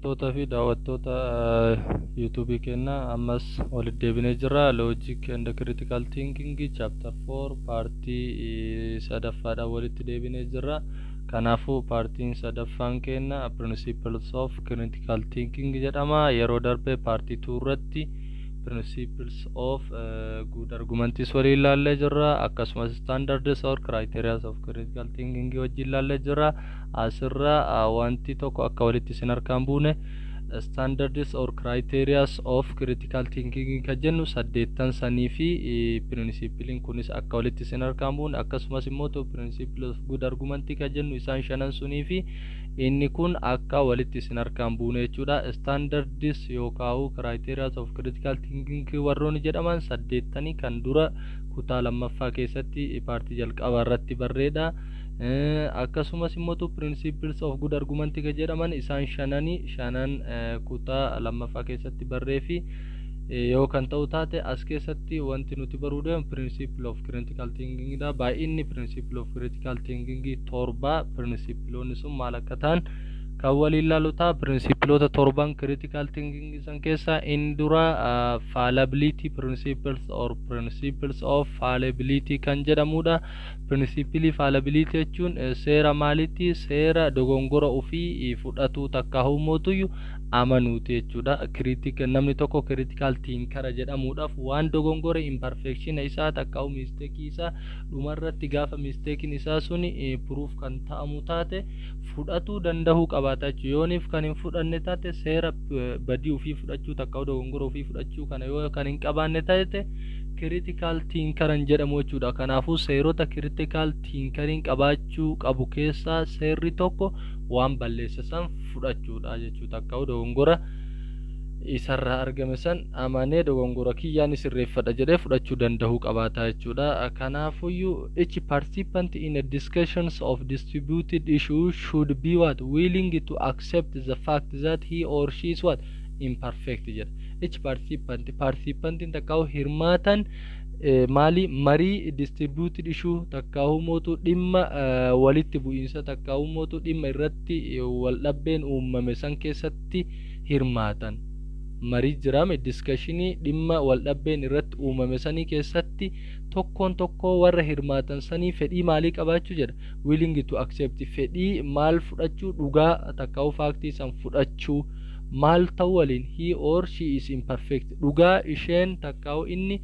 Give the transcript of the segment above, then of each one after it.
Kabajamtootaa fi daawwattoota YouTubeii keenyaa, ammas walitti deebinee jirra. Logic and Critical Thinking Chapter 4 partii sadaffaadhaan walitti deebinee jirra. Kanaafuu partiin sadaffaan keenya Principles of Critical Thinking jedhama. Yeroo darbe partii 2 irratti Principles of Good Arguments waliin ilaallee jirra. Akkasumas Standards or Criteria of Critical Thinking wajjin ilaallee jirra. Asirra wanti tokko akka walitti isin harkaan buune, Standards or Criteria of Critical Thinking kan jennu saddeettan sanii fi principleiin kunis akka walitti isin harkaan buune, akkasumas immoo Principle of Good Argument kan jennu isaan shanan sunii fi inni kun akka walitti isin harkaan buune jechuudha. Standards yookaan Criteria of Critical Thinking warroonni jedhaman saddeettanii kan dura kutaa lammaffaa keessatti partii jalqabaa irratti barreedha. Akkasumas immoo Principles of Good Argument kan jedhaman isaan shananii shanan kutaa lammaffaa keessatti barree fi yoo kan ta'u taate, as keessatti wanti nuti baruu deemu Principle of Critical Thinking dha. Baay'inni Principle of Critical Thinking torba. Principleoonni sun maal akka ta'an kan waliin ilaalu ta'a. Principleoota torban critical thinking san keessaa inni dura fallibility principles or principles of fallibility kan jedhamudha. Principle fallibility jechuun seera maalitti? Seera dogongora ofii fudhatu takka mootuyyuu amanuuti jechuudha. Critic namni tokko critical thinker jedhamuudhaaf waan dogongora, imperfection isaa takka mistake isaa dhumarratti gaafa mistakein isaa suni proof kan ta'amu taate fudhatuu danda'uu qabaata jechuudha. Yooniif kan hin fudhanne taate, seera badii ofii fudhachuu takka dogongora ofii fudhachuu kana yoo kan hin qabaanne taate, critical thinker jedhamu jechuudha. Kanaafuu seerota critical thinkeriin qabaachuu qabu keessaa seerri tokko waan balleesse san fudhachuudha jechuudha. Akka dogongora isarraa argame san amanee dogongora kiyyaan sirreeffadha jedhee fudhachuu danda'uu qabaata jechuudha. Kanaafuyyuu each participant in a discussions of disputed issue should be what? Willing to accept the fact that he or she is what? Imperfect jedha. Each participant, participantiin takkaa'u hirmaatan maali, marii disputed issue takkaa'u mootu dhimma walitti bu'iinsa takkaa'u mootu dhimma irratti wal dhabbeen uumame san keessatti hirmaatan, marii jiraame, discussionii dhimma wal dhabbeen irratti uumame sanii keessatti tokkoon tokkoo warra hirmaatan sanii fedhii maalii qabaachuu jedha? Willing to accept, fedhii maal fudhachuu? Dhugaa takkaa'u factii san fudhachuu. Maal ta'u waliin? He or she is imperfect, dhugaa isheen takkaa'u inni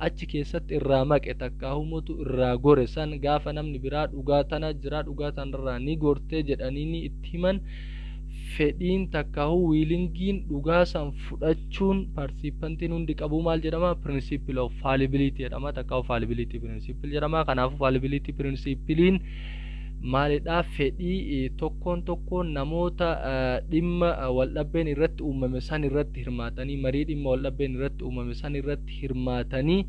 achi keessatti irraa maqe takkaa'u mootu irraa gore san gaafa namni biraa dhugaa tana jira, dhugaa tanarraa ni gortee jedhanii itti himan, fedhiin takkaa'u willingiin dhugaa san fudhachuun participantiin hundi qabu maal jedhama? Principle of fallibility jedhama, takkaa'u fallibility principle jedhama. Kanaafuu fallibility principleiin maalidha? Fedhii tokkoon tokkoon namoota dhimma waldhabbeen irratti uumame san irratti hirmaatanii, marii dhimma waldhabbeen irratti uumame san irratti hirmaatanii,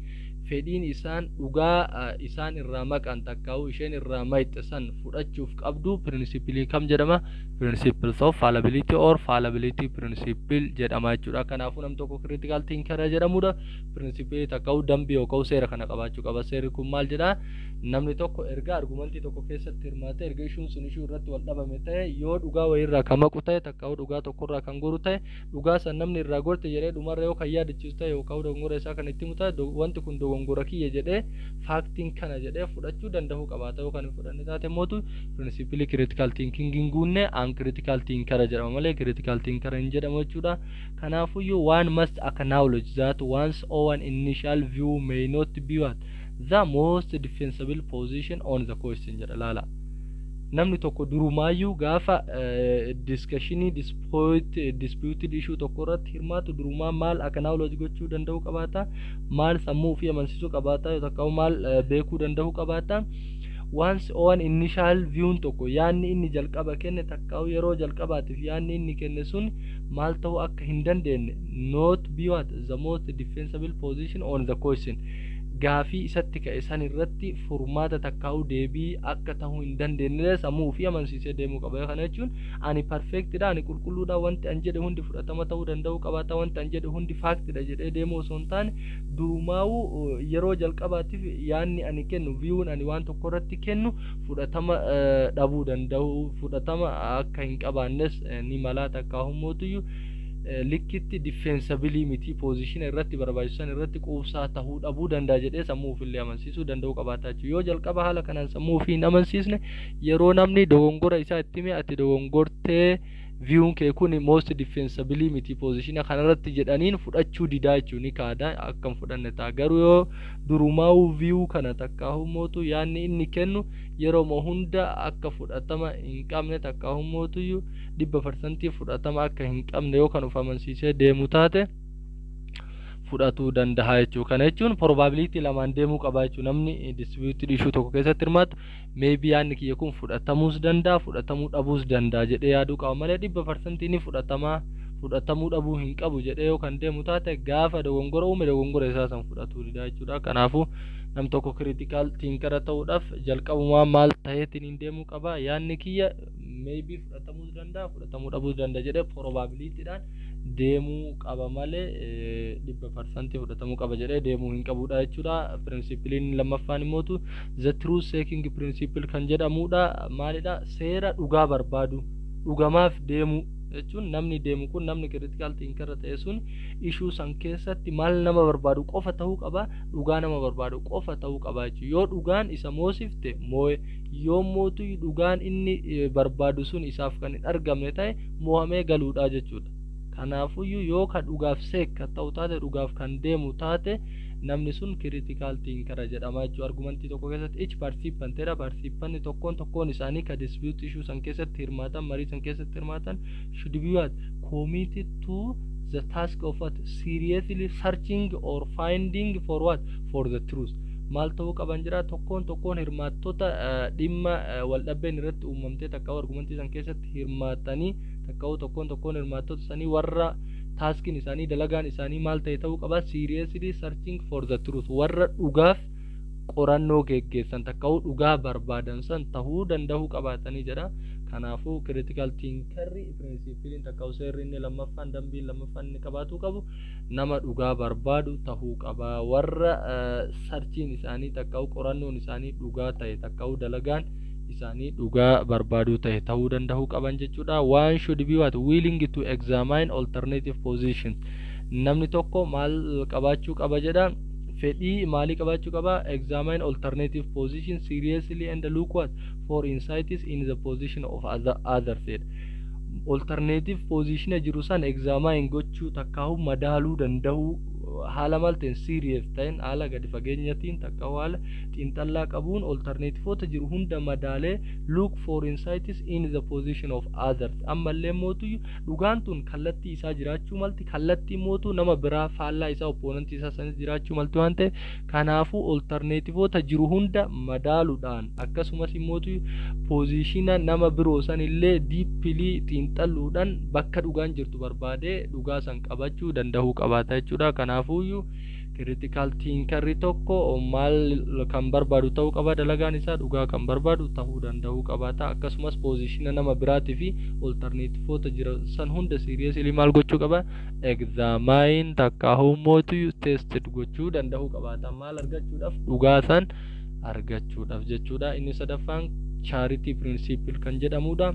fedhiin isaan dhugaa isaan irraa maqan takkaa'u isheen irraa mayxe san fudhachuuf qabdu principleii kam jedhama? Principles of fallibility or fallibility principle jedhama jechuudha. Kanaafuu nam tokko critical thinker jedhamudha principleii takkaa'u dambii yookaan seera kana qabaachuu qaba. Seerri kun maal jedha? Namni tokko erga argumentii tokko keessatti hirmaate, erga issueun sun issue irratti wal dhabame ta'e, yoo dhugaa wayiirraa kan maqu ta'e takkaa'u dhugaa tokkorraa kan goru ta'e, dhugaa san namni irraa gorte jedhee dhumarra yoo kan yaadachiisu ta'e yookaan dogongora isaa kan itti himu ta'e, wanti kun dogongora kiyya jedhee, factiin kana jedhee fudhachuu danda'uu qabaata. Yoo kan hin fudhanne taate mootu principleii critical thinking hin guunne, uncritical thinker jedhama malee critical thinker hin jedhamu jechuudha. Kanaafuyyuu one must acknowledge that one's own initial view may not be what? The most defensible position on the question jedha. Laala, namni tokko durumaayyuu gaafa discussionii disputed issue tokko irratti hirmaatu durumaa maal acknowledge gochuu danda'uu qabaata? Maal sammuu ofii amansiisuu qabaata yookaan maal beekuu danda'uu qabaata? One's own initial view'n tokko, yaanni inni jalqaba kenne takkaa'u yeroo jalqabaatiif yaanni inni kenne sun maal ta'uu akka hin dandeenye, not be what? The most defensible position on the question. Gaafii isatti ka'e san irratti furmaata takkaa'uu deebii akka ta'uu hin dandeenye sammuu ofii amansiisee deemuu qaba. Kana jechuun ani perfectidha, ani qulqulluudha, wanti an jedhe hundi fudhatama ta'uu danda'uu qabaata, wanti an jedhe hundi factidha jedhee deemuu osoo hin taane, durumaa'uu yeroo jalqabaatiif yaanni ani kennu, viewun ani waan tokko irratti kennu fudhatama dhabuu danda'u, fudhatama akka hin qabaannes ni malaa, takkaa'uu mootuyyuu likkitti defensible miti, positiona irratti barbaachisan irratti quubsaa ta'uu dhabuu danda'a jedhee sammuu ofiillee amansiisuu danda'uu qabaata jechuudha. Yoo jalqaba haala kanaan sammuu ofii hin amansiisne, yeroo namni dogongora isaa itti hime, "Ati dogongortee, viewun kee kun most defensible miti positiona kanarratti," jedhaniin fudhachuu didaa jechuun ni kaada, akkam fudhanne ta'a. Garuu yoo durumaa'uu view kana takkaa'uu mootu yaanni inni kennu yeroo hunda akka fudhatama hin qabne, takkaa'uu mootuyyuu 100% fudhatama akka hin qabne yoo kan of amansiisee deemu taate, fudhatuu danda'a jechuudha. Kana jechuun probability lamaan deemuu qaba jechuudha. Namni disputed issue tokko keessatti hirmaatu maybe yaadni kiyya kun fudhatamuus danda'a, fudhatamuu dhabuus danda'a jedhee yaaduu qaba malee, 100% ni fudhatamaa, fudhatamuu dhabuu hin qabu jedhee yoo kan deemu taate, gaafa dogongora uume dogongora isaa san fudhatuu dida jechuudha. Kanaafuu nam tokko critical thinker ta'uudhaaf jalqabumaa maal ta'eetiin hin deemuu qaba? Yaadni kiyya maybe fudhatamuus danda'a, fudhatamuu dhabuus danda'a jedhee probabilityidhaan deemuu qaba malee, 100% fudhatamuu qaba jedhee deemuu hin qabudha jechuudha. Principleiin lammaffaan immootu the truth seeking principle kan jedhamudha. Maalidha? Seera dhugaa barbaadu, dhugamaaf deemuu jechuun namni deemu kun, namni critical thinker ta'e sun, issue san keessatti maal nama barbaadu qofa ta'uu qaba? Dhugaa nama barbaadu qofa ta'uu qaba jechuudha. Yoo dhugaan isa moosifte moo'e, yoo mootu dhugaan inni barbaadu sun isaaf kan hin argamne ta'e, moo'amee galuudha jechuudha. Kanaafuyyuu yoo ka dhugaaf seek ta'u taate, dhugaaf kan deemu taate, namni sun critical thinker jedhama jechuudha. Argumentii tokko keessatti each participant jedha, participant tokkoon tokkoon isaanii ka dispute issue san keessatti hirmaatan, marii san keessatti hirmaatan, should be what? Committed to the task of what? Seriously searching or finding for what? For the truth. Maal ta'uu qaban jira? Tokkoon tokkoon hirmaattota dhimma waldhabbeen irratti uumamtee takka argumentii san keessatti hirmaatanii, takka tokkoon tokkoon hirmaattota sanii warra taskiin isaanii, dalagaan isaanii maal ta'e ta'uu qaba? Seriously searching for the truth, warra dhugaaf qorannoo geggeessan takka dhugaa barbaadan san tahuu danda'uu qabaatanii jedha. Kanaafuu critical thinkerri principleiin takka seerri inni lammaffaan, dambiin lammaffaan inni qabaatuu qabu nama dhugaa barbaadu tahuu qaba, warra searchiin isaanii takka qorannoon isaanii dhugaa ta'e, takka dalagaan isaanii dhugaa barbaaduu ta'e ta'uu danda'uu qaban jechuudha. One should be what? Willing to examine alternative positions. Namni tokko maal qabaachuu qaba jedha? Fedhii maalii qabaachuu qaba? Examine alternative position seriously and look what? For insights in the position of others jedha. Alternative position jiru san examine gochuu takkaahu madaaluu danda'uu, haala maal ta'een? Serious ta'een, haala gadi fageenyatiin takka haala xiinxallaa qabuun alternativeota jiru hunda madaalee, look for insights in the position of others. Ammallee mootu dhugaan tun kallattii isaa jiraachuu malti, kallattii mootu nama biraa faallaa isaa, opponentii isaa sanis jiraachuu malti waan ta'eef, kanaafuu alternativeota jiru hunda madaaluudhaan, akkasumas immootu positiona nama biroo san illee deeply xiinxalluudhaan bakka dhugaan jirtu barbaadee dhugaa san qabachuu danda'uu qabaata jechuudha. Kanaafuyyuu critical thinkerri tokko maal kan barbaadu ta'uu qaba? Dalagaan isaa dhugaa kan barbaadu ta'uu danda'uu qabaata. Akkasumas positiona nama biraatii fi alternativeota jiran san hunda seriously maal gochuu qaba? Examine takka mootu tested gochuu danda'uu qabaata. Maal argachuudhaaf? Dhugaa san argachuudhaaf jechuudha. Inni sadaffaan charity principle kan jedhamudha.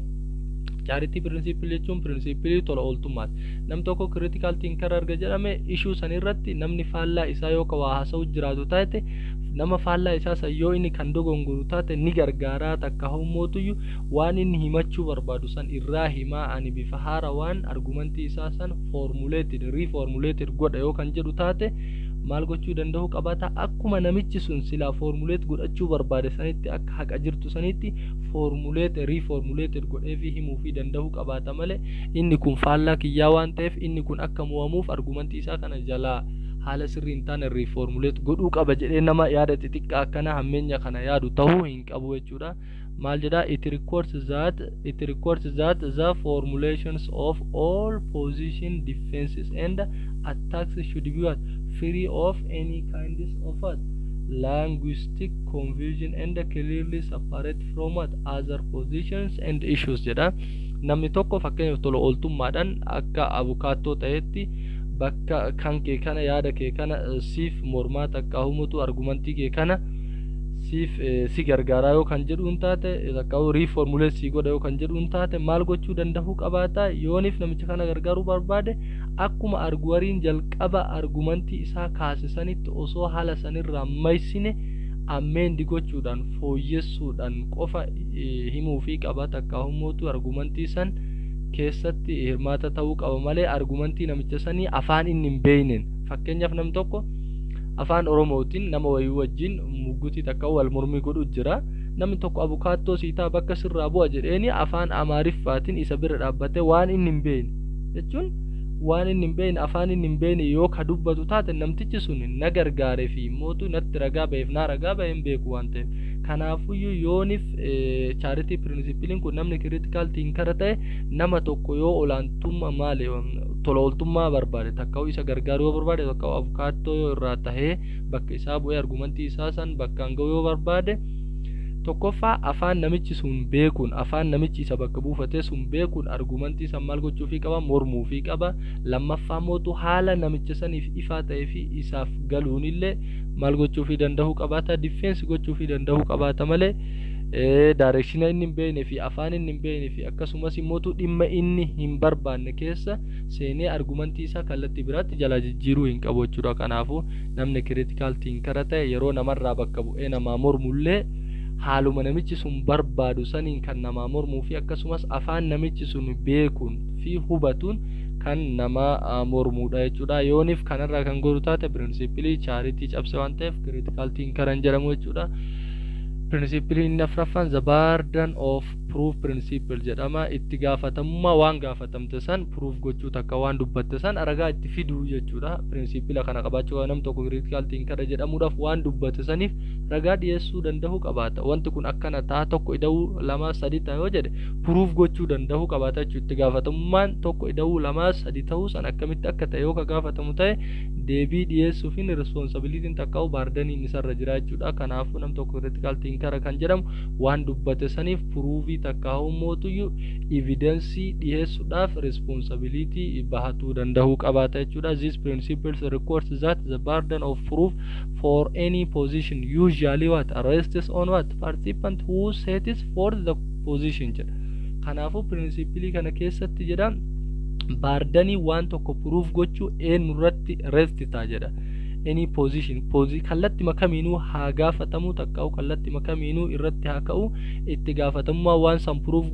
Charity principle jechuun principle tola ooltummaati. Nam tokko critical thinker arga jedhame, issue san irratti namni faallaa isaa yoo ka waa haasa'u jiraatu taate, nama faallaa isaa san yoo inni kan dogongoru taate ni gargaaraa, takka hommootuyyuu waan inni himachuu barbaadu san irraa himaa, ani bifa haara waan argumentii isaa san formulated, reformulated godha yoo kan jedhu taate, maal gochuu danda'u qabaata? Akkuma namichi sun silaa formulate godhachuu barbaade sanitti, akka haqa jirtu sanitti formulate, reformulated godhee fi himuu fi danda'uu qabaata malee, inni kun faallaa kiyyaa waan ta'eef inni kun akka mo'amuuf argumentii isaa kana jalaa haala sirrii hin taane reformulate godhuu qaba jedhee nama yaada xixiqqaa akkana hammeenya kana yaadu ta'uu hin qabu jechuudha. Maal jedha? It requires that the formulations of all position, defenses and attacks should be what? Free of any kinds of what? linguistic confusion and clearly separate from what other positions and issues jedha. Namni tokko fakkeenyaaf tola ooltummaadhaan akka abukaattoo ta'etti bakka kan kee kana, yaada kee kana siif mormaa takka humutu, argumentii kee kana siif si gargaaraa yoo kan jedhuun taate, takka reformulate sii godha yoo kan jedhuun taate, maal gochuu danda'uu qabaata? Yooniif namicha kana gargaaruu barbaade, akkuma argueriin jalqaba argumentii isaa kaasisanitti osoo haala sanirraa maysine amend gochuudhaan, fooyyessuudhaan qofa himuufii qaba, takka humootu argumentii san keessatti hirmaata ta'uu qaba malee argumentii namicha sanii afaan inni hin beeyneen. Fakkeenyaaf, nam tokko afaan Oromootiin nama wayii wajjin muggutii takka wal mormii godhu jira. Namni tokko abukaattoo siitaa bakka sirraa bu'a jedheeni afaan Amaariffaatiin isa bira dhaabbatee waan inni hin beekne jechuun, waan inni hin beekne, afaan inni hin beekne yoo ka dubbatu taate, namtichi sun na gargaaree fi mootu natti ragaa ba'eef naa ragaa ba'e hin beeku waan ta'eef. Kanaafuyyuu yoonif charity principleiin kun, namni critical thinker ta'e nama tokko yoo olaantummaa maali tola ooltummaa barbaade, takka isa gargaaruu yoo barbaade, takka abukaattoo yoo irraa tahee bakka isaa bu'ee argumentii isaa san bakkaan ga'uu yoo barbaade, tokkoffaa afaan namichi sun beekuun, afaan namichi isa bakka buufatee sun beekuun argumentii san maal gochuufii qaba? Mormuufii qaba. Lammaffaa mootu haala namicha saniif ifaa ta'ee fi isaaf galuunillee maal gochuufii danda'uu qabaata? Defense gochuufii danda'uu qabaata malee direction inni hin beekne fi afaan inni hin beekne fi akkasumas immootu dhimma inni hin barbaanne keessa seenee argumentii isaa kallattii biraatti jalaa jijjiiruu hin qabu jechuudha. Kanaafuu namni critical thinker ta'e yeroo namarraa bakka bu'ee namaa mormullee haaluma namichi sun barbaadu saniin kan namaa mormuu fi akkasumas afaan namichi sun beekuun fi hubatuun kan nama mormuudha jechuudha. Yooniif kanarraa kan godhu taate principle charity cabse waan ta'eef critical thinker jedhamu jechuudha. Principleiin inni afuraffaan the burden of proof principle jedhama. Itti gaafatamummaa waan gaafatamte san proof gochuu, takka waan dubbatte san ragaa itti fiduu jechuudha. Principle kana qabaachuu, nam tokko critical thinker jedhamuudhaaf waan dubbate saniif ragaa dhiyeessuu danda'uu qabaata. Wanti kun akkana ta'a, tokko ida'uu lama sadi ta'a yoo jedhe, proof gochuu danda'uu qabaata jechuudha. Itti gaafatamummaan tokko ida'uu lama sadi ta'uu san akkamitti akka ta'e yoo ka gaafatamu ta'e, deebii dhiyeessuufin responsibilityn takkaa'u burdeniin isarra jira jechuudha. Kanaafuu nam tokko critical thinker kan jedhamu waan dubbate saniif proofii takkaa'u mootuyyuu evidence dhiyeessuudhaaf responsibility bahatuu danda'uu qabaata jechuudha. This principles requires that the burden of proof for any position usually what rests on what participant who sets forth the position jedha. Kanaafuu principle kana keessatti jedha, burdenii waan tokko proof gochuu eenyurratti rest ta'a jedha. Any position kallattii kamiinuu haa gaafatamuu, takkaa'u kallattii kamiinuu irratti haa ka'u, itti gaafatamummaa waan san proof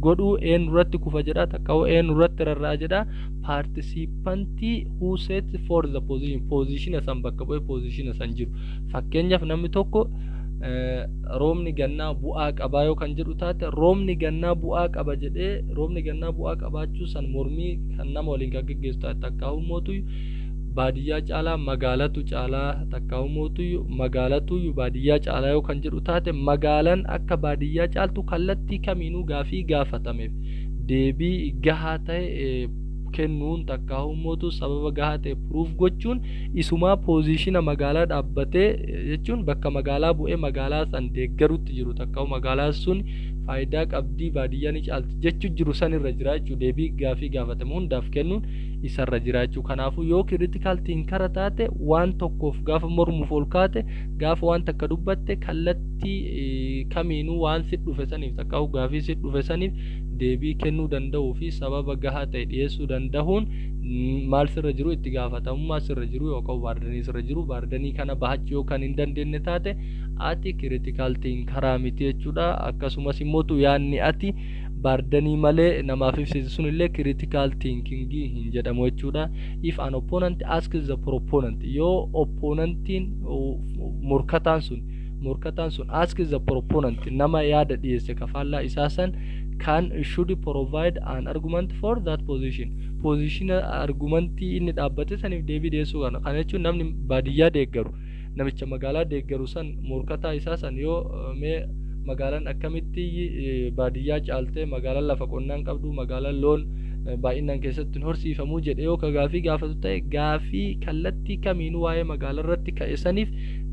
godhuu eenyurratti kufa jedha, takkaa'u eenyurratti rarra'a jedha? Participantii who sets forth the position, position san bakka bu'ee position san jiru. Fakkeenyaaf, namni tokko roobni gannaa bu'aa qabaa yoo kan jedhu taate, roobni gannaa bu'aa qaba jedhee roobni gannaa bu'aa qabaachuu san mormii kan nama waliin kan geggeessu taate, takkaa'u mootu baadiyyaa caalaa magaalatu caalaa, takkaa'u mootu magaalatu baadiyyaa caalaa yoo kan jedhu taate, magaalaan akka baadiyyaa caaltu kallattii kamiinuu gaafii gaafatameef deebii gahaa ta'e kennuun, takkaa'u mootu sababa gahaa ta'e proof gochuun isumaa position magaalaa dhaabbatee jechuun bakka magaalaa bu'ee magaalaa san deeggarutti jiru, takkaa'u magaalaa sun faayidaa qabdii baadiyyaa ni caalti jechuu jiru san irra jira jechuu. Deebii gaafii gaafatame hundaaf kennuun isarra jira jechuu. Kanaafuu yoo critical thinker taate, waan tokkoof gaafa mormuuf ol kaate, gaafa waan takka dubbatte, kallattii kamiinuu waan si dhufe saniif, takkaa'u gaafii si dhufe saniif deebii kennuu danda'uu fi sababa gahaa ta'e dhiyeessuu danda'uun maal sirra jiru? Itti gaafatamummaa sirra jiru yookaan burdenii sirra jiru. Burdenii kana bahachuu yoo kan hin dandeenye taate, ati critical thinker miti jechuudha. Akkasumas immoo yaadni ati burdenii malee namaaf ibsitu sun illee critical thinking hin jedhamu jechuudha. If an opponent asks the proponent, yoo opponentiin morkataan sun asks the proponent, nama yaada dhiyeesse kafaallaa isaa san kan should provide an argument for that position, position argumentii inni dhaabbate saniif deebii dhiyeessuu kana. Kana jechuun namni baadiyyaa deeggaru namicha magaalaa deeggaru san, morkataa isaa san, yoo mee magaalaan akkamitti baadiyyaa caaltee, magaalaan lafa qonnaan qabdu, magaalaan loon Baay'inaan keessatti hin horsiifamuu jedhe yoo ka gaafii gaafatu ta'e, gaafii kallattii kamiinuu waa'ee magaalaa irratti ka'e saniif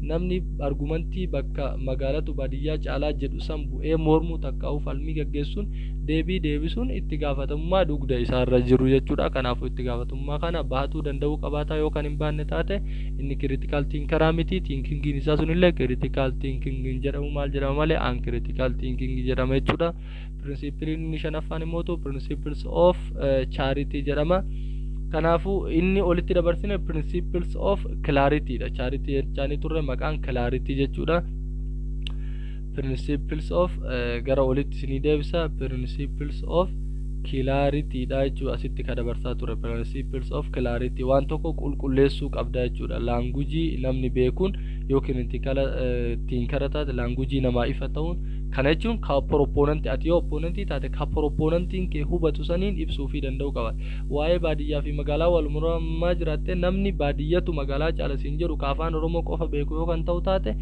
namni argumentii bakka magaalatu baadiyyaa caalaa jedhu san bu'ee mormuu takkaa'uu falmii gaggeessuun deebii deebisuun itti gaafatamummaa dugda isaarra jiru jechuudha. Kanaafuu itti gaafatamummaa kana bahatuu danda'uu qabaataa. Yoo kan hin baanne taate, inni critical thinkeraa miti. Thinkingiin isaa sunillee critical thinking jedhamu, maal jedhama malee, uncritical thinking jedhama jechuudha. Principleiin inni shanaffaan immoo principles of charity jedhama. Kanaafuu inni olitti dabarsine principles of clarity dha. Charity jechaanii turre, maqaan clarity jechuudha. Principles of, gara olitti isinii deebisa, principles of clarity dha jechuudha. Asitti ka dabarsaa ture principles of clarity, waan tokko qulqulleessuu qabda jechuudha. Languageii namni beekuun yoo critical thinkera taate, languageii namaa ifa ta'uun, kana jechuun ka proponentii, ati yoo opponentii taate, ka proponentiin kee hubatu saniin ibsuufii danda'uu qaba. Waa'ee baadiyyaa fi magaalaa wal mormaa jiraatte, namni baadiyyatu magaalaa caala siin jedhu ka afaan Oromoo qofa beeku yoo kan ta'u taate,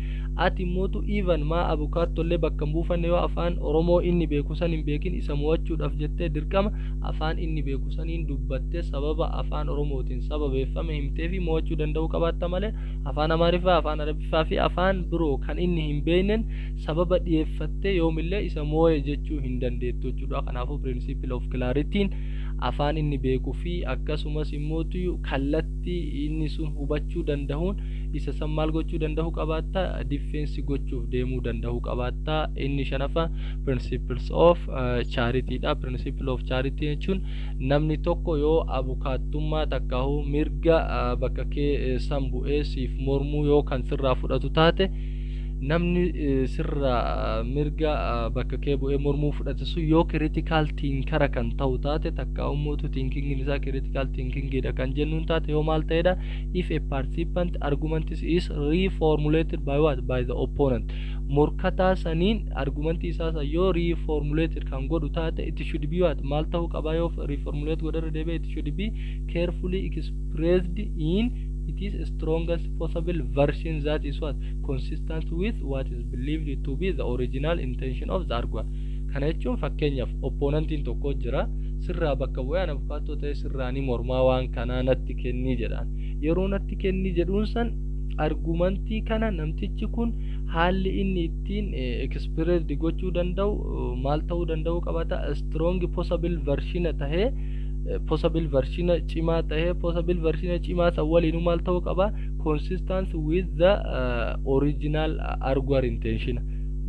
ati immoo even maa abukaattollee bakka hin buufanne, yoo afaan Oromoo inni beeku san hin beekin, isa mo'achuudhaaf jettee dirqama afaan inni beeku saniin dubbattee, sababa afaan Oromootiin sababeeffame himtee fi mo'achuu danda'uu qabaatta malee, afaan Amaariffaa, afaan Arabiffaa fi afaan biroo kan inni hin beekneen sababa dhiyeeffattee yoomillee isa moo'e jechuu hin dandeettu jechuudha. Kanaafuu principle of clarity'n afaan inni beekuu fi akkasumas immoo kallattii inni sun hubachuu danda'uun isa san maal gochuu danda'uu qabaatta? Defense gochuuf deemuu danda'uu qabaatta. Inni shanaffaa principles of charity dha. Principle of charity jechuun namni tokko yoo abukaattummaa takkaahuu mirga bakka kee san bu'ee siif mormuu yoo kan sirraa fudhatu taate, namni sirraa mirga bakka kee bu'ee mormuu fudhate sun yoo critical thinkera kan ta'u taate, takka ummootu thinkingiin isaa critical thinkingidha kan jennuun taate, yoo maal ta'edha? If a participant argument is reformulated by what? By the opponent, morkataa saniin argumentii isaa san yoo reformulated kan godhu taate, it should be what? Maal ta'uu qabaa yoo reformulate godharra deebi'e? It should be carefully expressed in its strongest possible version that is what? Consistent with what is believed to be the original intention of the arguer. Kana jechuun, fakkeenyaaf, opponentiin tokko jira, sirraa bakka bu'ee ana abukaattoo ta'e sirraa ni mormaa, waan kanaa natti kennii jedhaan. Yeroo natti kennii jedhuun san, argumentii kana namtichi kun haalli inni ittiin expressed gochuu danda'u maal ta'uu danda'u qabata? Strong possible version tahee, possible version cimaa tahee, possible version cimaa san waliinuu maal ta'uu qaba? Consistent with the original arguer intention.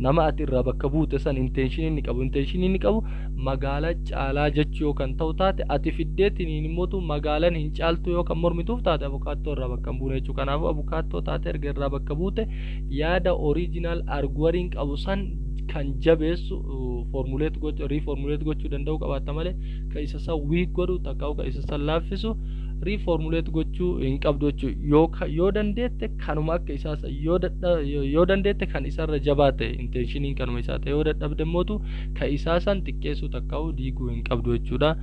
Nama ati irraa bakka buute san intention inni qabu, intention inni qabu magaalaa caalaa jechuu yoo kan ta'u taate, ati fiddeetiin immootu magaalaan hin caaltu yoo kan mormituuf taate, abukaattoo irraa bakka hin buune jechuudha. Kanaafuu abukaattoo taate erga irraa bakka buute, yaada original argueriin qabu san kan jabeessu formulate gochuu, reformulate gochuu danda'u qabaatta malee, ka isa san weak godhu takka ka isa san laaffisu reformulate gochuu hin qabdu jechuudha. Yoo dandeette kanuma akka isaa san, yoo dandeette kan isarra jabaa ta'e, intentioniin kanuma isaa ta'e, yoo dadhabde immootu ka isaa san xiqqeessuu takkaa'u diiguu hin qabdu jechuudha.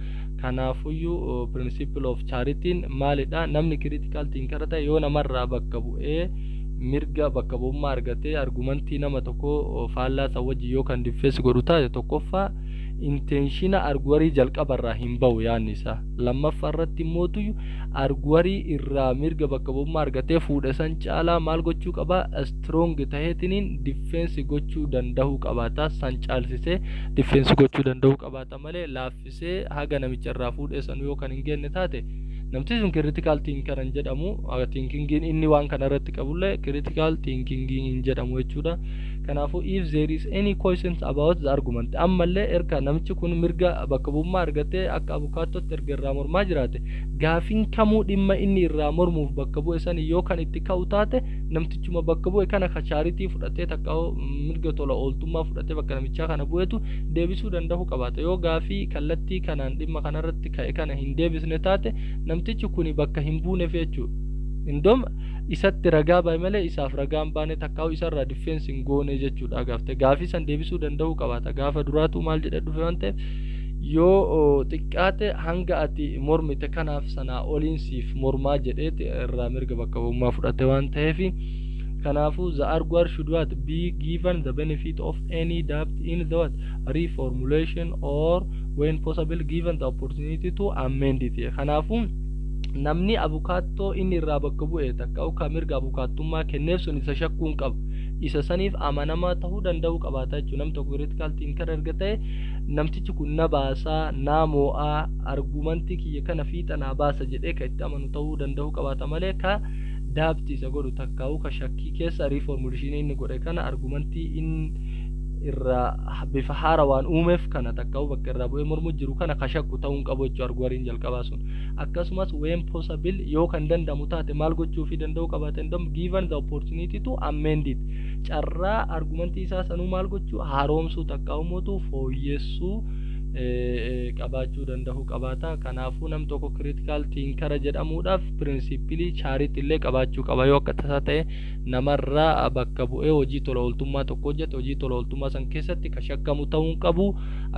Kanaafuyyuu principle of charity'n maalidha? Namni critical thinker ta'e yoo namarraa bakka bu'ee mirga bakka bu'ummaa argatee argumentii nama tokko faallaa san wajjin yoo kan defense godhu taate, tokkoffaa intentiona arguerii jalqabarraa hin bahu yaadni isaa. Lammaffaa irratti immootu arguerii irraa mirga bakka bu'ummaa argatee fuudhe san caalaa maal gochuu qaba? Strong taheetiniin defense gochuu danda'uu qabaata. San caalsisee defense gochuu danda'uu qabaata malee, laaffisee haga namicha irraa fuudhe san yoo kan hin genne taate, namti sun critical thinker hin jedhamu. Thinkingiin inni waan kana irratti qabullee critical thinking hin jedhamu jechuudha. Kanaafuu if there is any questions about the argument, ammallee erga namichi kun mirga bakka bu'ummaa argatee akka abukaattootti erga irraa mormaa jiraate, gaafiin kamuu dhimma inni irraa mormuuf bakka bu'e san yoo kan itti ka'u taate, namtichuma bakka bu'e kana ka charity fudhatee takka mirga tola ooltummaa fudhatee bakka namichaa kana bu'etu deebisuu danda'u qabaata. Yoo gaafii kallattii kanaan dhimma kanarratti ka'e kana hin deebisne taate, namtichi kuni bakka hin buuneef jechuudha. Indoom isatti ragaa bahe malee isaaf ragaa hin baane, takkaa'u isarraa defense hin goone jechuudha. Gaafte gaafii san deebisuu danda'uu qabaata. Gaafa duraatu maal jedhe dhufe waan ta'eef, yoo xiqqaate hanga ati mormite kanaaf sanaa oliin siif mormaa jedheeti irraa mirga bakka bu'ummaa fudhate waan ta'eef. Kanaafuu the arguer should what be given the benefit of any doubt in the what reformulation or, when possible, given the opportunity to amend it. Kanaafuu namni abukaattoo inni irraa bakka bu'e takka ka mirga abukaattummaa kenneef sun isa shakkuu hin qabu, isa saniif amanamaa ta'uu danda'uu qabaata jechuudha. Namni tokko critical thinker erga ta'e, namtichi kun na baasaa, naa moo'aa, argumentii kiyya kana fiixa naa baasa jedhee ka itti amanu ta'uu danda'uu qabaata malee, ka doubt isa godhu takkaa'u ka shakkii keessa reformulationii inni godhe kana, argumentii inni irraa bifa haarawaan uumeef kana, takkaa'u bakka irraa bu'ee mormu jiru kana ka shakku ta'uu hin qabu jechuudha argueriin jalqabaa sun. Akkasumas when possible, yoo kan danda'amu taate, maal gochuufii danda'uu qabaate hin given the opportunity to amend it, carraa argumentii isaa sanuu maal gochuu, haaromsuu takkaa'u mootu fooyyessuu qabaachuu danda'uu qabaata. Kanaafuu nam tokko critical thinker jedhamuudhaaf principleii charity illee qabaachuu qaba. Yoo akka tasaa ta'e namarraa bakka bu'ee hojii tola ooltummaa tokko hojjete, hojii tola ooltummaa san keessatti ka shakkamu ta'uu hin qabu.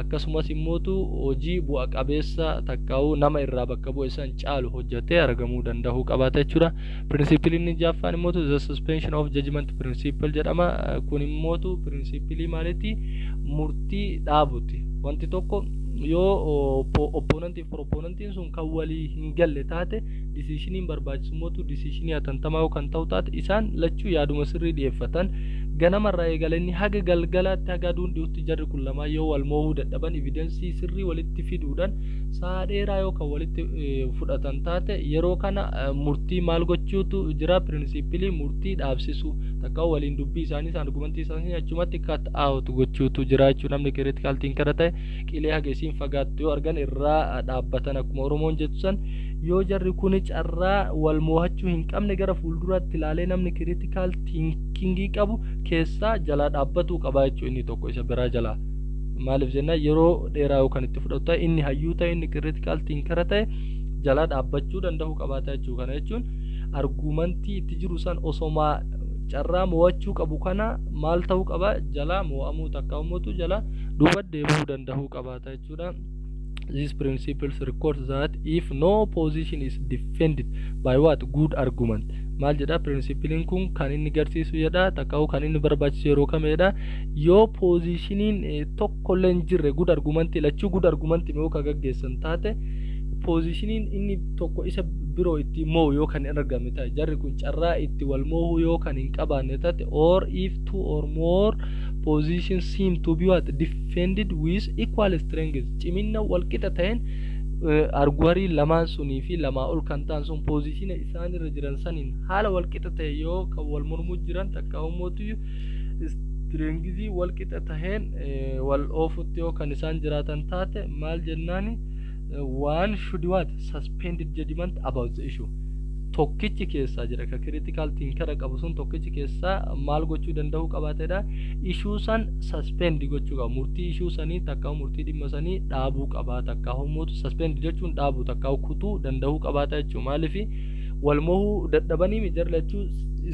Akkasumas immootu hojii bu'a qabeessa takkaa'uu nama irraa bakka bu'e san caalu hojjetee argamuu danda'uu qabaata jechuudha. Principleiin inni jaaffaan immootu the suspension of judgment principle jedhama. Kun immootu principleii maaliiti? Murtii dhaabuti. Wanti tokko yoo opponentii fi proponentiin sun kan walii hin galle taate, decisioniin barbaachisumootu decisionii hatantamaa yoo kan ta'u taate, isaan lachuu yaaduma sirrii dhiyeeffatan, ganamarraa eegalanii haga galgalaatti, haga aduun dhiyutti, jarri kun lamaa yoo wal moohuu dadhaban, evidenceii sirrii walitti fiduudhaan sa'a dheeraa yoo kan walitti fudhatan taate, yeroo kana murtii maal gochuutu jira? Principleii murtii dhaabsisuu takka waliin dubbii isaanii isaan argumentii isaanii achumatti cut out gochuutu jira jechuudha. Namni critical thinker ta'e qilee haga isiin fagaattu yoo argan irraa dhaabbatan, akkuma Oromoon jettu san. Yoo jarri kun carraa wal moohachuu hin qabne gara fuulduraatti ilaalee, namni critical thinkingii qabu keessaa jalaa dhaabbatuu qaba jechuudha inni tokko isa biraa jalaa. Maaliif jennaan, yeroo dheeraa yoo kan itti fudhatu ta'e, inni hayyuu ta'e, inni critical thinker ta'e jalaa dhaabbachuu danda'uu qabaata jechuudha. Kana jechuun argumentii itti jiru san osomaa carraa mo'achuu qabu kana maal ta'uu qaba? Jalaa mo'amuu takka ummatu jala duuba deebi'uu danda'uu qabaata jechuudha. These principles record that if no position is defended by what good argument. Maal jedha principleiin kun? Kan inni garsiisu jedha, takkaa'u kan inni barbaachisu yeroo kamedha? Yoo positioniin tokkollee hin jirre, good argument, lachuu good argument yoo ka gaggeessan taate, positioniin inni tokko isa biroo itti moo'u yoo kan hin argamne ta'e, jarri kun carraa itti wal moo'uu yoo kan hin qabaanne taate, or if two or more positions seem to be what defended with equal strength, cimina wal qixa ta'een arguerii lamaan sunii fi lamaa ol kan ta'an sun positiona isaan irra jiran saniin haala wal qixa ta'e yoo kan wal mormuu jiran, takka ummootu strengthii wal qixa taheen wal oofutti yoo kan isaan jiraatan taate, maal jennaani? One should what suspended judgment about the issue. Tokkichi keessaa jira ka critical thinker qabu sun tokkichi keessaa maal gochuu danda'uu qabaatedha? Issue san suspend gochuu qaba. Murtii issue sanii takka murtii dhimma sanii dhaabuu qaba. Takka hommootu suspend jechuun dhaabuu takka kutuu danda'uu qabaata jechuu. Maaliif? Wal mohuu dadhabanii mijar lachuu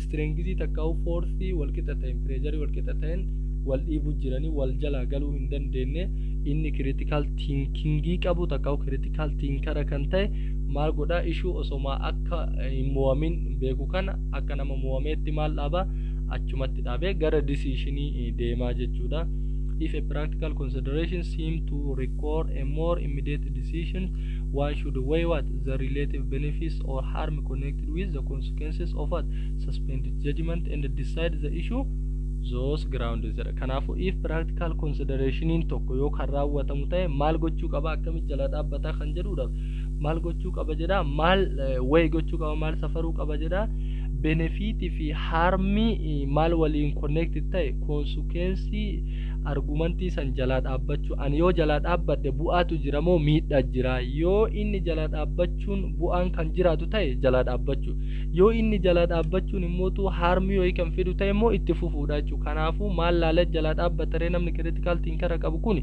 strengthii takka forceii wal qixa ta'een, pressureii wal qixa ta'een wal dhiibuu jiranii, wal jalaa galuu hin dandeenye. Inni critical thinkingii qabu takka critical thinker kan ta'e maal godhaa? Issue osoma akka hin mo'amin beeku kana akka nama mo'ameetti maal dhaaba? Achumatti dhaabee gara decisionii deemaa jechuudha. If a practical consideration seem to require a more immediate decision, one should weigh what the relative benefits or harm connected with the consequences of what suspended judgment and decide the issue those grounds jedha. Kanaafuu if practical considerationiin tokko yoo kan raawwatamu ta'e, maal gochuu qaba, akkamitti jala dhaabbataa kan jedhuudhaaf maal gochuu qaba jedha? Maal weigh gochuu qaba, maal safaruu qaba jedha? Benefitii fi harmii maal waliin connected ta'e, consequenceii argumentii san jalaa dhaabbachuu. Ani yoo jalaa dhaabbadhe bu'aatu jira moo miidhaa jira? Yoo inni jalaa dhaabbachuun bu'aan kan jiraatu ta'e, jalaa dhaabbachuu. Yoo inni jalaa dhaabbachuun immootu harmii wayii kan fidu ta'e immoo, itti fufuudha jechuudha. Kanaafuu maal laalee jalaa dhaabbataree namni critical thinker qabu kun?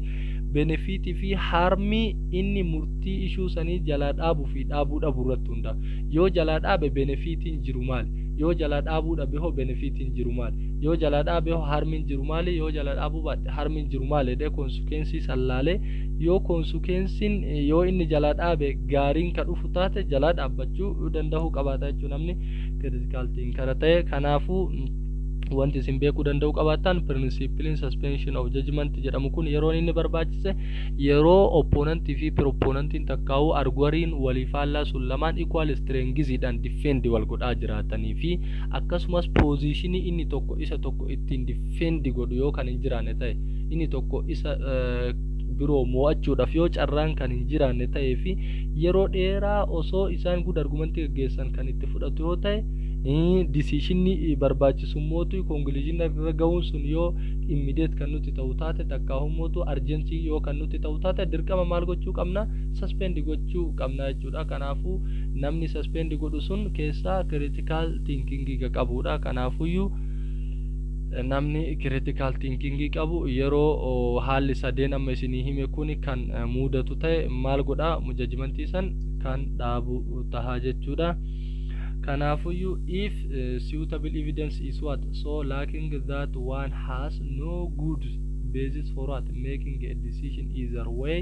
Benefitii fi harmii inni murtii issue sanii jalaa dhaabuu fi dhaabuu dhabuu irratti hundaa'a. Yoo jalaa dhaabe benefitiin jiru maali? Yoo jalaa dhaabuu dhabe hoo benefitiin jiru maali? Yoo jalaa dhaabe hoo harmiin jiru maali? Yoo jalaa dhaabuu baadhe harmiin jiru maali jedhee consequenceii sallaalee, yoo consequenceiin yoo inni jalaa dhaabe gaariin ka dhufu taate, jalaa dhaabbachuu danda'uu qabaata jechuudha namni critical thinker ta'e. Kanaafuu Wanti isin beekuu danda'u qabaattan, principleiin suspension of judgment jedhamu kun yeroo inni barbaachise yeroo opponentii fi proponentiin takkaa'uu argueriin walii faallaa sun lamaan equal strengthiidhaan defend wal godhaa jiraatanii fi akkasumas positionii inni tokko isa tokko ittiin defend godhu yoo kan hin jiraanne ta'e, inni tokko isa biroo mo'achuudhaaf yoo carraan kan hin jiraanne ta'ee fi yeroo dheeraa osoo isaan good argumentii gaggeessan kan itti fudhatu yoo ta'e, decisionni barbaachisummoota conclusion irra ga'uun sun yoo immediate kan nuti ta'u taate, takkaahummoota urgency yoo kan nuti ta'u taate, dirqama maal gochuu qabna? Suspend gochuu qabna jechuudha. Kanaafuu namni suspend godhu sun keessaa critical thinking qabudha. Kanaafuyyuu namni critical thinking qabu yeroo haalli sadeen amma isinii hime kun kan mudatu ta'e maal godha? Judgmentii san kan dhaabu tahaa jechuudha. Kanaafuyyuu if suitable evidence is what so lacking that one has no good basis for what making a decision either way,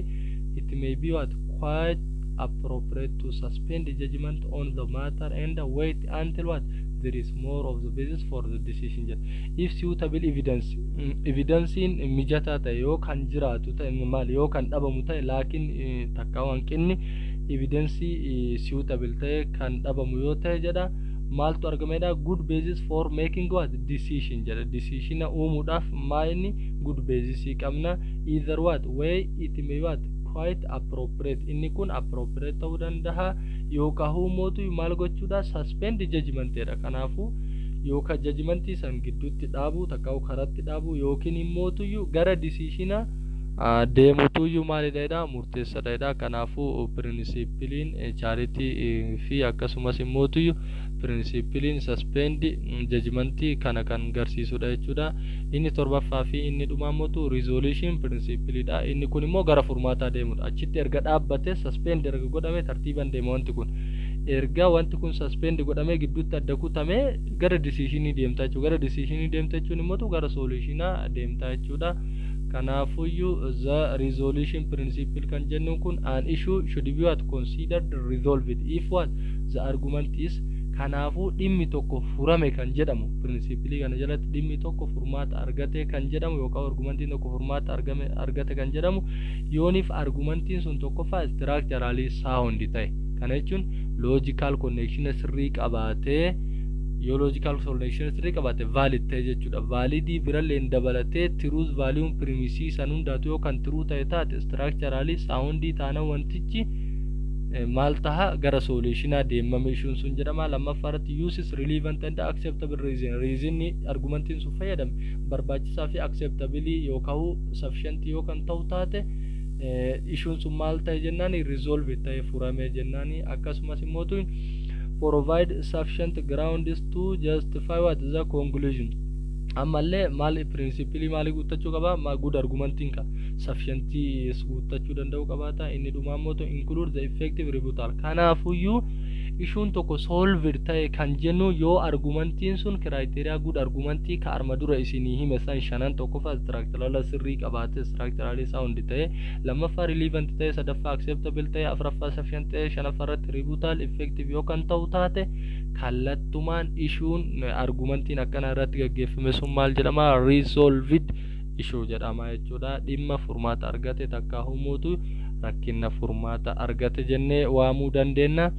it may be what quite appropriate to suspend the judgment on the matter and wait until what there is more of the basis for the decision jedha. If suitable evidence, evidencein mijataa ta'e yoo kan jiraatu ta'e, maal yoo kan dhabamu ta'e, laakiin takka hanqinni evidensii suitable ta'e kan dhabamu yoo ta'e jedha, maaltu argamedha? Good basis for making what decision jedha. Decisiona uumuudhaaf maa inni good basis qabna. Either what way, it may what quite appropriate, inni kun appropriate ta'uu danda'a yookaan mootu maal gochuudha? Suspend judgmentedha. Kanaafuu yookaan judgmentii san gidduutti dhaabuu takka karatti dhaabuu yookiin immootuyyuu gara decisiona deemutuyyuu maalidha? Murteessadha. Kanaafuu principleiin charity fi akkasumas immootuyyuu principleiin suspend judgmentii kana kan garsiisudha jechuudha. Inni torbaffaa fi inni dhumaa mootu resolution principleidha. Inni kun immoo gara furmaataa deemudha. Achitti erga dhaabbate, suspend erga godhame, tartiiban deema wanti kun. Erga wanti kun suspend godhamee gidduutti adda kutamee gara decisionii deemta jechuudha. Gara decisionii deemta jechuun immoo gara solutionaa deemta jechuudha. Kanaafuyyuu the resolution principle kan jennu kun an issue should be what considered resolved if what the argument is. Kanaafuu dhimmi tokko furame kan jedhamu, principleii kana jalatti dhimmi tokko furmaata argate kan jedhamu yookaan argumentiin tokko furmaata argame argate kan jedhamu yooniif argumentiin sun tokkoffaa structurally sound ta'e. Kana jechuun logical connection sirrii qabaatee, yoo logical connection sirrii qabaate valid ta'e jechuudha. Validii birallee dabalatee truth value premisii san hundaatu yoo kan true ta'e taate, structurally sound taana, wantichi maal taha? Gara solutionaa deemame issuun sun jedhama. Lammaffaa irratti uses relevant and acceptable reason, reasonni argumentiin sun fayyadame barbaachisaa fi acceptable yookaan sufficient yoo kan ta'u taate, issuun sun maal ta'e jennaan? Resolve ta'e, furame jennaan. Akkasumas immoo provide sufficient grounds to justify what the conclusion. Ammallee maal principleii maalii guuttachuu qaba? Good argumentiin ka sufficientii guuttachuu danda'uu qabaata. Inni dhumaa immoo include the effective rebuttal. Kanaafuyyuu issuun tokko solved ta'e kan jennu yoo argumentiin sun criteria good argumentii ka arma dura isinii hime san shanan, tokkoffaa structural sirrii qabaate, structurally sound ta'e, lammaffaa relevant ta'e, sadaffaa acceptable ta'e, afuraffaa sufficient ta'e, shanaffaa irratti rebuttal effective yoo kan ta'u taate, kallattumaan issuun argumentiin akkana irratti gaggeeffame sun maal jedhama? Resolved issue jedhama jechuudha. Dhimma furmaata argate takka humuutu rakkina furmaata argate jennee waamuu dandeenya.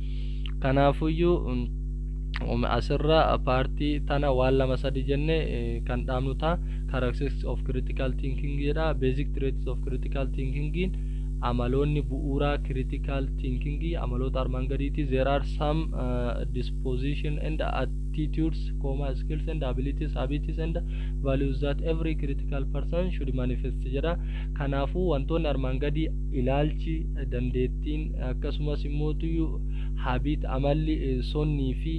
Kanaafuyyuu asirra partii tana waan lama sadi jenne kan dhaabnu ta'a. Characteristics of critical thinking jedha. Basic traits of critical thinking, amaloonni bu'uuraa critical thinking amaloota armaan gadiiti. There are some disposition and attitudes, comma, skills and abilities, habits and values that every critical person should manifest jedha. Kanaafuu wantoonni armaan gadii ilaalchi, dandeettiin, akkasumas immootuyyuu habit, amalli, sonnii fi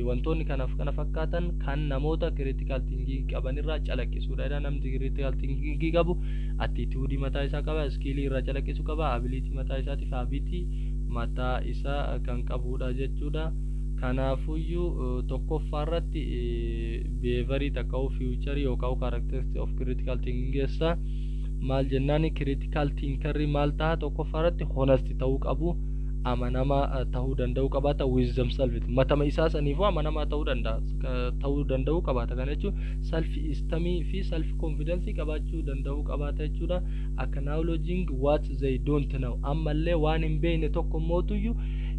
wantoonni kanaaf kana fakkaatan kan namoota critical thinking qaban irraa calaqqisuudha. Namni critical thinking qabu attitude mataa isaa qaba, skillii irraa calaqqisu qaba, ability mataa isaatiif habitii mataa isaa kan qabudha jechuudha. Kanaafuyyuu tokkoffaa irratti behaviorii takka featureii yookaan characteristics of critical thinking keessaa maal jennaan? Critical thinkerri maal ta'a? Tokkoffaa irratti honest ta'uu qabu. Amanamaa ta'uu danda'uu qabaata. With themselves, matama isaa saniifuu amanamaa ta'uu danda'a, ta'uu danda'uu qabaata. Kana jechuun self esteem fi self confidence qabaachuu danda'uu qabaata jechuudha. Acknowledging what they don't know, ammallee waan hin beekne tokko mootuyyuu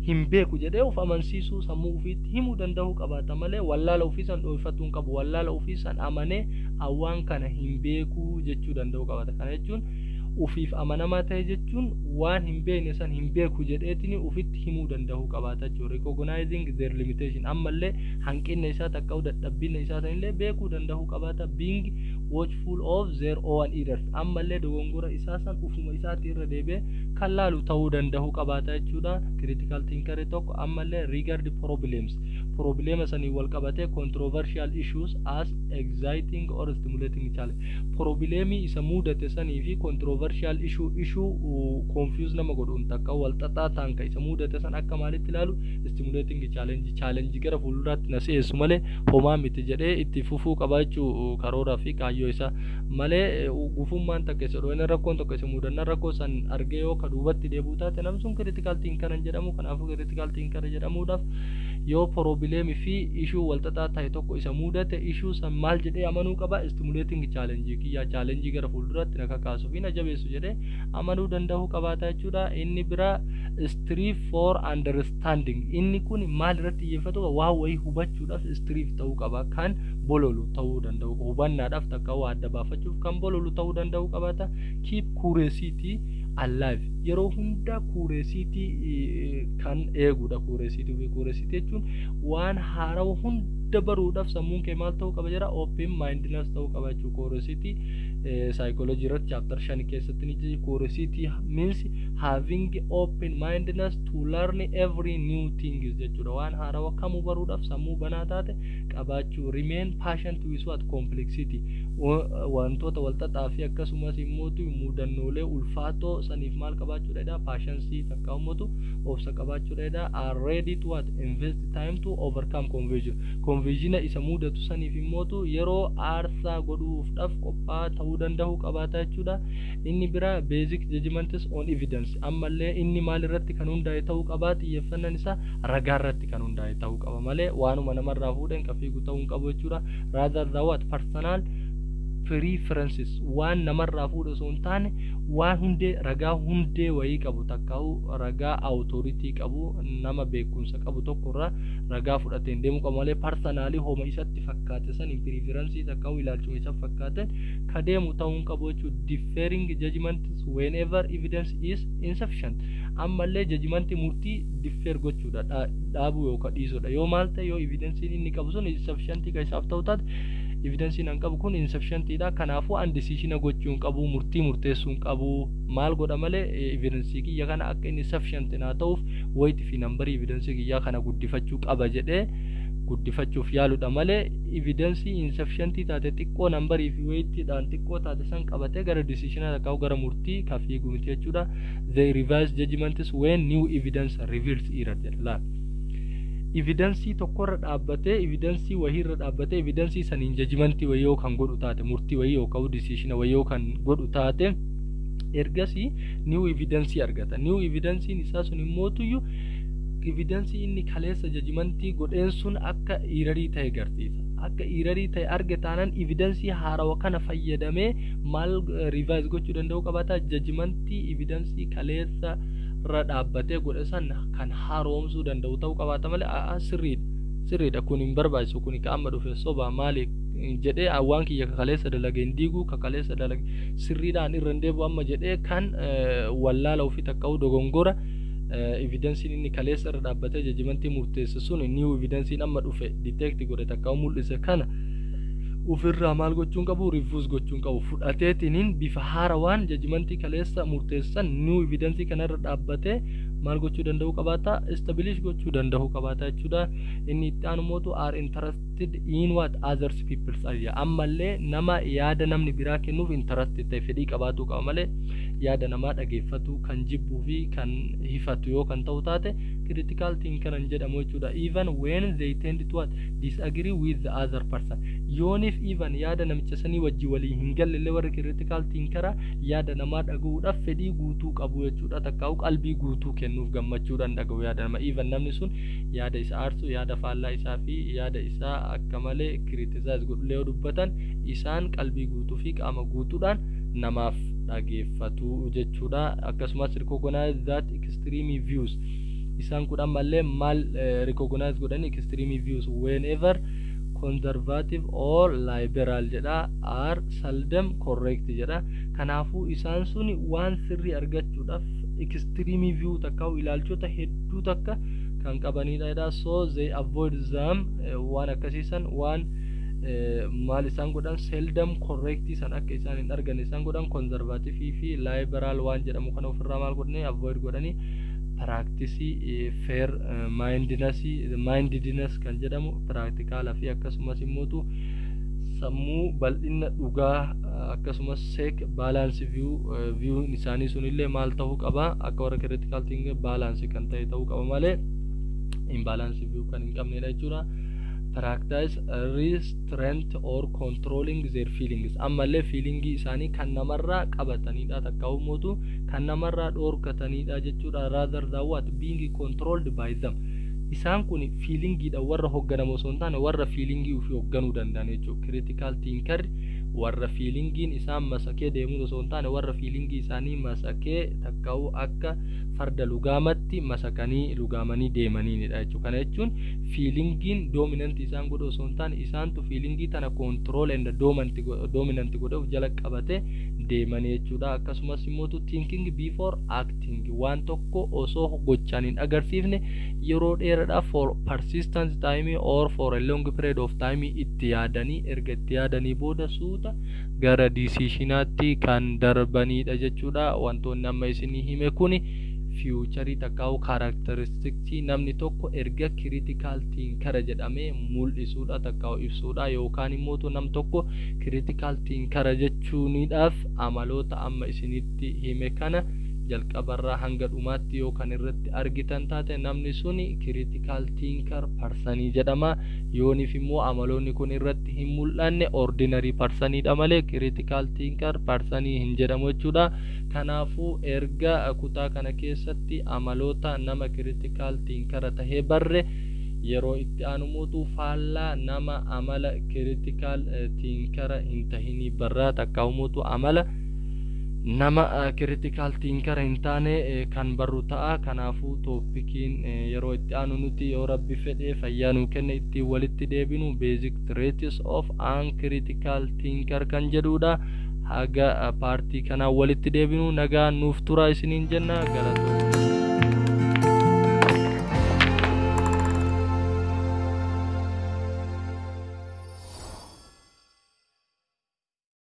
hin beeku jedhee of amansiisuu, sammuu ofiitti himuu danda'uu qabaata malee wallaala ofii san dho'ifatuu hin qabu. Wallaala ofii san amanee awwaan kana hin beekuu jechuu danda'uu qabaata. Kana jechuun ufiif amanamaa ta'e jechuun waan hin beekne san hin beeku jedheetiin ufitti himuu danda'uu qabaata jechuudha. Recognizing their limitation, ammallee hanqina isaa takka dadhabbina isaa sanillee beekuu danda'uu qabaata. Being watchful of their own errors, ammallee dogongora isaa san ufuma isaatti irra deebi'ee kan laalu ta'uu danda'uu qabaata jechuudha. Critical thinker tokko ammallee regard problems, problema sanii wal qabatee controversial issues as exciting or stimulating challenge. Problemii isa mudate sanii fi controversial issue confuse nama godhuun takka wal xaxaa ta'an ka isa mudate san akka maalitti ilaalu? Stimulating challenge, challenge gara fuulduraatti na si'eessu malee homaa miti jedhee itti fufuu qabaachuu karooraa fi kaayyoo isaa malee, gufummaan takka isa dho'ina, rakkoon tokko isa mudannaa rakkoo san argee yoo ka duubatti deebi'u taate, namni sun critical thinker jedhamu. Kanaafuu critical thinker jedhamuudhaaf yoo problemii fi issue wal xaxaa ta'e tokko isa mudate, issue san maal jedhee amanuu qaba? Stimulating challenge kiyyaa, challenge gara fuulduraatti na kakaasuu fi na jabeessu jedhee amanuu danda'uu qabaata jechuudha. Inni bira strive for understanding. Inni kun maal irratti xiyyeeffatu? Waa wayii hubachuudhaaf strive ta'uu qaba, kan bololu ta'uu danda'u, hubannaadhaaf takka waa adda baafachuuf kan bololu ta'uu danda'uu qabaata. Keep curiosity alive, yeroo hunda curiosity kan eegudha. Curiosity fi curiosity jechuun waan haarawa hunda baruudhaaf sammuun kee maal ta'uu qaba jira? Open mindedness ta'uu qaba jechuudha. Curiosity psychology irratti chapter 5 keessatti ni jira. Curiosity means having open mindedness to learn every new things jechuudha. Waan haarawa kamuu baruudhaaf sammuu banaa taate qabaachuu. Remain patient with what? Complexity. Wantoota walxaxaa fi akkasumas immoo mudannoolee ulfaatoo saniif maal qabaachuudha? Patience takka ummatu obsa qabaachuudha. Are ready to what? Invest time to overcome confusion. Confusion isa mudatu saniif immootu yeroo aarsaa godhuufdhaaf qophaa'aa ta'uu danda'u qabaata jechuudha. Inni bira basic judgments on evidence. Ammallee inni maal irratti kan hundaa'e ta'uu qabaa? Xiyyeeffannaan isaa ragaa irratti kan hundaa'e ta'uu qaba malee waanuma namarraa fuudhan kan fiigu ta'uu hin qabu jechuudha. Rather than what? Personal preferences. Waan namarraa fuudhu osoo hin taane, waan hundee, ragaa hundee wayii qabu, takkaa'u ragaa authority qabu, nama beekumsa qabu tokko irraa ragaa fudhateen deemuu qabu malee personally homa isatti fakkaate san preference takkaa'u ilaalchuma isa fakkaateen ka deemu ta'uu hin qabu jechuudha. Deferring judgments whenever evidence is insufficient. Ammallee judgment, murtii defer gochuudha, dhaabuu yookaan dhiisuudha. Yoo maal ta'e? Yoo evidensiin inni qabu sun insufficient kan isaaf ta'u taate, evidensiin an qabu kun insufficientidha, kanaafuu an decision gochuu hin qabu, murtii murteessuu hin qabu. Maal godha malee, evidensii kiyya kana akka inni sufficient naa ta'uuf weight fi numberii evidensii kiyyaa kana guddifachuu qaba jedhee guddifachuuf yaaludha malee, evidensii insufficientii taate xiqqoo numberii fi weightiidhaan xiqqoo taate san qabatee gara decision takkaa'u gara murtii ka fiigu miti jechuudha. They revise judgments when new evidence reveals error jedha. Laal, evidensii tokkorra dhaabbatee, evidensii wahiirra dhaabbatee, evidensii saniin judgmentii wayii yoo kan godhu taate, murtii wayii yookaan decision wayii yoo kan godhu taate, ergasii new evidensii argata. New evidensiin isaa sun immootuyyuu evidensii inni kaleessa judgmentii godheen sun akka errorii ta'e garsiisa. Akka errorii ta'e arge taanaan, evidensii haarawa kana fayyadamee maal revise gochuu danda'u qabaata? Judgmentii evidensii kaleessa irra dhaabbatee godhe san kan haaromsuu danda'u ta'uu qabaata malee, sirriidha, sirriidha, kun hin barbaachisu, kun ka amma dhufe soba maali jedhee waan kiyya kaleessa dalage hin diigu, ka kaleessa dalage sirriidhaan irra hin deebi'u amma jedhee kan wallaala ofii takka'u dogongora evidensiin inni kaleessa irra dhaabbatee judgmentii murteesse sun new evidensiin amma dhufe detect godhe takka'u mul'ise kana ofirraa maal gochuun qabu? Refuse gochuun qabu. Fudhateetiniin bifa haarawaan judgmentii kaleessa murteessan new evidensii kanarra dhaabbatee maal gochuu danda'u qabaata? Establish gochuu danda'u qabaata jechuudha. Inni itti aanu mootu are interested in what? Others people's idea. Ammallee nama yaada namni biraa kennuuf interested ta'e, fedhii qabaatuu qaba malee, yaada namaa dhageeffatu kan jibbuu fi kan hifatu yoo kan ta'u taate, critical thinker hin jedhamu jechuudha. Even when they tend to what? Disagree with the other person. Yoonif even yaada namicha sanii wajji walii hin galle, warri critical thinker yaada namaa dhagahuudhaaf fedhii guutuu qabu jechuudha, takkaa'u qalbii guutuu kennu. kennuuf gammachuudhaan dhaga'u yaada nama. Even namni sun yaada isa aarsu, yaada faallaa isaa fi yaada isaa akka malee criticize godhullee yoo dubbatan, isaan qalbii guutuu fi qaama guutuudhaan namaaf dhageeffatu jechuudha. Akkasumas recognize that extreme views, isaan kun ammallee maal recognize godhani? Extreme views, whenever conservative or liberal jedha, are seldom correct jedha. Kanaafuu isaan sun waan sirrii argachuudhaaf extreme view takka ilaalchota hedduu takka kan qabanidha jedha. So they avoid them. Waan akkasiisan waan maal isaan godhan, seldom correct san akka isaan hin arganne isaan godhan. Conservative fi liberal waan jedhamu kana ofirraa maal godhanii? Avoid godhanii. Practice fair mindedness kan jedhamu practical fi akkasumas immootu sammuu bal'ina dhugaa, akkasumas seek balance view. View isaanii sunillee maal ta'uu qaba? Akka warra critical thinking balance kan ta'e ta'uu qaba malee imbalance view kan hin qabnedha jechuudha. Practice restraint or controlling their feelings. Ammallee feelingii isaanii kan namarraa qabatanidha, takka ummatu kan namarraa dhoorkatanidha jechuudha, rather than what being controlled by them. Isaan kun feelingiidha warra hogganamu osoo hin taane warra feelingii ofii hoogganuu danda'an jechuudha. Critical thinker warra feelingiin isaan masakee deemuu osoo hin taane warra feelingii isaanii masakee takka'uu akka farda lugaamatti masakanii lugaamanii deemaniinidha jechuudha. Kana jechuun feelingiin dominant isaan godhu osoo hin taane isaantu feelingii tana control and dominant godhe of jala qabate deemanii jechuudha. Akkasumas immoo thinking before acting, waan tokko osoo gochaan hin agarsiifne yeroo dheeraadhaaf, for persistent time or for a long period of time, itti yaadanii, erga itti yaadanii booda suuta gara decisionaatti kan darbanidha jechuudha. Wantoonni amma isinii hime kuni featurii takkaa'u characteristicsii namni tokko erga critical thinker jedhamee mul'isuudha takkaa'u ibsuudha, yookaan immoo nam tokko critical thinker jechuunidhaaf amaloota amma isinitti hime kana jalqabarraa hanga dhumaatti yoo kan irratti argitan taate, namni suni critical thinker personii jedhama. Yooniif immoo amaloonni kun irratti hin mul'anne, ordinary personiidha malee critical thinker personii hin jedhamu jechuudha. Kanaafuu erga kutaa kana keessatti amaloota nama critical thinker tahee barre, yeroo itti aanumuutu faallaa nama amala critical thinker hin tahinii barraa, takka umuutu amala nama critical thinker hin taane kan barru ta'a. Kanaafuu topiciin yeroo itti aanu nuti, yoo Rabbi fedhee fayyaa nuu kenne, ittiin walitti deebinu basic traits of uncritical thinker kan jedhudha. Haga partii kanaan walitti deebinu nagaa nuuf tura isiniin jenna. Galatooma.